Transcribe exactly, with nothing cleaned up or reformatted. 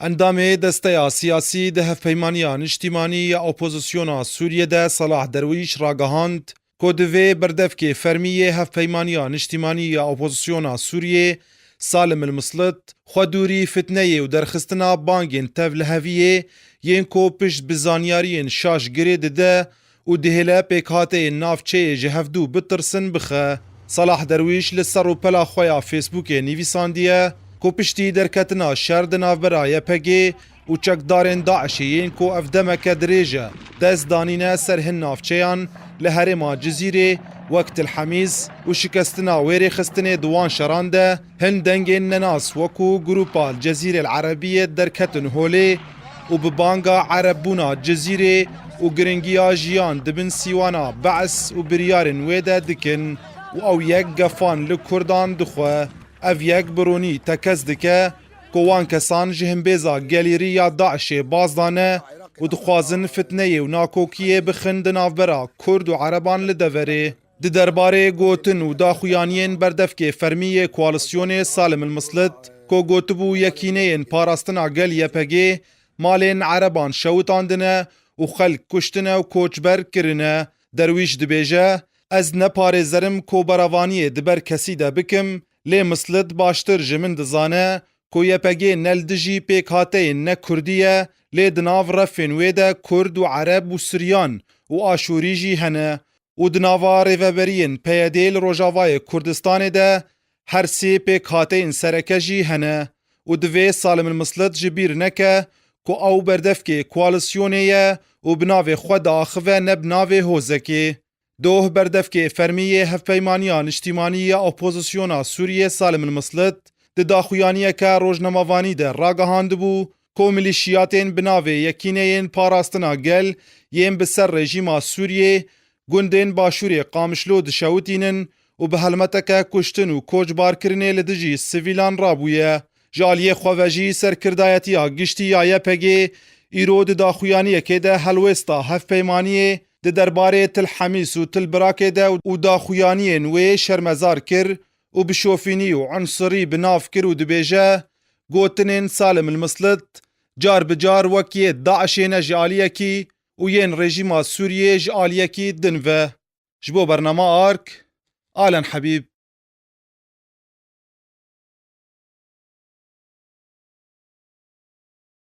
Endamê Desteya Siyasî di Hevpeymaniya Niştîmanî ya Opozisyona Sûriyê de Salah Derwîş ragihand ku divê berdevkê fermî yê Hevpeymaniya Niştîmanî ya Opozisyona Sûriyê Salim El Mislit xwe dûrî fitneyê û derxistina bangên tevliheviyê yên ku pişt bi zanyariyên şaş girê dide û dihêle pêkhateyên navçeyê ji hevdû bitirsin bixe. Salah Derwîş li ser rûpela xwe ya Facebookê nivîsandiye ku piştî derketina şer di navbera Y P G û çekdarên DAIŞê yên ku ev demeke dirêj e dest danîne ser hin navçeyan li herêma Cizîrê wek Til Hemîs û şikestina wê rêxistinê di wan şeran de hin dengên nenas wekû Grûpa Cezîrê El Erebiyê derketin holê û bi banga Erebbûna Cizîrê û giringiya jiyan di bin sîwana Be's û biryarên wê de dikin û ew yek gefan li Kurdan dixwe. Ev yek bi ronî tekez dike ku wan kesan ji himbêza gelêrî ya DAIŞê baz dane û dixwazin fitneyê û nakokiyê bixin di navbera Kurd û Ereban li deverê. Di derbarê gotin û daxuyaniyên berdevkê fermî yê koalisyonê Salim El Mislit ku gotibû yekîneyên parastina gel Y P G malên Ereban şewitandine û xelk kuştine û koçber kirine, Derwîş dibêje, Ez ne parêzer im ku beravaniyê di ber kesî de bikim, lê Mislit baştir ji min dizane ku Y P G ne li dijî pêkhateyên ne Kurdî ye, lê di nav refên wê de Kurd û Ereb û Siryan û Aşûrî jî hene û di nava rêveberiyên P Y D'ê li Rojavayê Kurdistanê de her sê pêkhateyên sereke jî hene û divê Salim El Mislit ji bîr neke ku ew berdevkê koalisyonê ye û bi navê xwe diaxive ne bi navê hozekê. Doh berdevkê fermî yê Hevpeymaniya Niştîmanî ya Opozisyona Sûriyê Salim El Mislit di daxuyaniyeke rojnamevanî de ragihandibû ku milîşiyatên bi navê Yekîneyên Parastina Gel yên bi ser rejîma Sûriyê gundên başûrê Qamişlo dişewitînin û bi helmeteke kuştin û koçbarkirinê li dijî sivîlan rabûye. Ji aliyê xwe ve jî serkirdayetiya giştî ya Y P G îro di daxuyaniyekê de helwêsta hevpeymaniyê di derbarê Til Hemîs û Til Birakê de û daxuyaniyên wê şermezar kir û bi şofînî û unsirî bi nav kir û dibêje, Gotinên Salim El Mislit car bi car wek yê DAIŞê ne ji aliyekî û yên rejîma Sûriyê ji aliyekî din ve. Ji bo bernama Ark, Alen Hebîb.